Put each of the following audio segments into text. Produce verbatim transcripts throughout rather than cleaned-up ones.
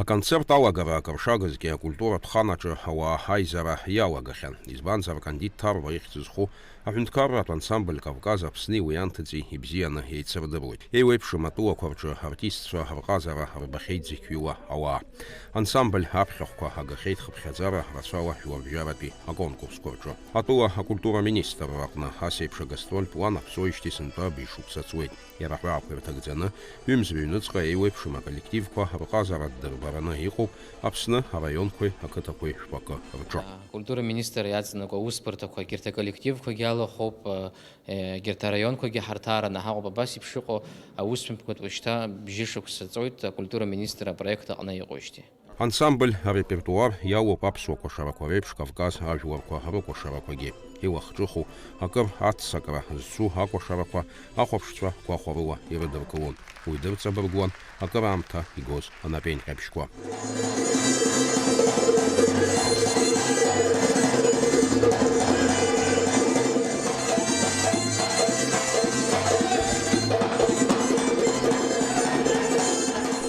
Аконцерт алагара акыр шагызгьы акультуратә хан аҿы ауаа аизара иалагахьан, избанзар, Кандид Ҭарба ихьӡ зху аҳәынҭқарратә ансамбль Кавказ Аԥсни уи анҭыҵи ибзианы еицырдыруеит. Еиуеиԥшым атәылақәа рҿы артистцәа рҟазара рбахьеит зықьҩыла ауаа. Ансамбль аԥхьахәқәа агахьеит хыԥхьаӡара рацәала жәларбжьаратәи аконкурсқәа рҿы. Атәыла акультура министрра аҟны ас еиԥш агастрольтә план аԥҵәоижьҭеи сынтәа абжьшықәса ҵуеит. Иара аҳәаақәа ирҭагӡаны, ҩымз-ҩныҵҟа еиуеиԥшым аколлективқәа рҟазара ддырбараны иҟоуп Аԥсны араионқәеи ақыҭақәеи шәпакы рҿы. Акультура министр иаҵанакуа аусбарҭақәа, егьырҭ аколлективқәагьы алахәуп, егьырҭ араионқәагьы ҳарҭараны ҳаҟоуп. Абас еиԥш иҟоу аусмҩаԥгатә уажәшьҭа бжьышықәса ҵуеит акультура министр апроект аҟны иҟоижьҭеи. Ансамбль арепертуар иалоуп аԥсуа кәашарақәа реиԥш Кавказ ажәларқәа рыкәашарақәагьы. Илахҿыху, акыр аццакра зцу акәашарақәа ахәаԥшцәа гәахәарыла ирыдыркылон. Уи дырҵабыргуан акыраамҭа игоз анапеинҟьабжьқәа.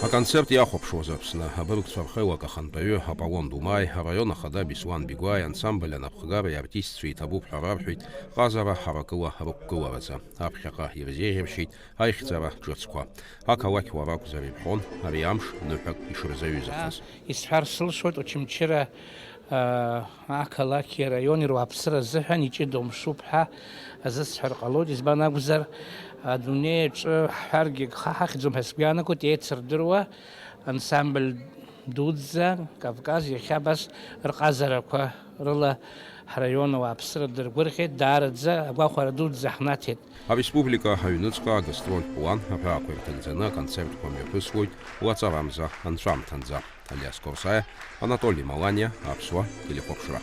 Аконцерт иахәаԥшуаз Аԥсны абыргцәа рхеилак ахантәаҩы Аполлон Думаи, араион ахада Беслан Бигәааи, ансамбль анапхгареи артистцәеи иҭабуп ҳәа рарҳәеит ҟазара ҳаракыла рықәгыларазы. Аԥхьаҟа ирзеиӷьаршьеит аихьӡара ҿыцқәа. Ақалақь уа ракәзар ирҳәон ари амш ныҳәак ишырзаҩызахаз. Исҳәар сылшоит, Очамчыра, аа, ақалақьи араиони руааԥсыра азыҳәан иҷыдоу мшуп ҳәа азысҳәар ҟалоит, избан акәзар, адунеи аҿы ҳҳәаргьы гха ҳахьӡом ҳәа сгәы иаанагоит, еицырдыруа ансамбль дуӡӡа Кавказ иахьа абас рҟазарақәа рыла ҳраион ауааԥсыра дыргәырӷьеит, даараӡа агәахәара дуӡӡа ҳнаҭеит. Ареспублика аҩныҵҟа агастрольтә план аҳәаақәа ирҭагӡаны аконцертқәа мҩаԥысуеит лаҵарамза анҵәамҭанӡа. Алиас Корсаиа, Анатоли Маланиа, Аԥсуа телехәаԥшра.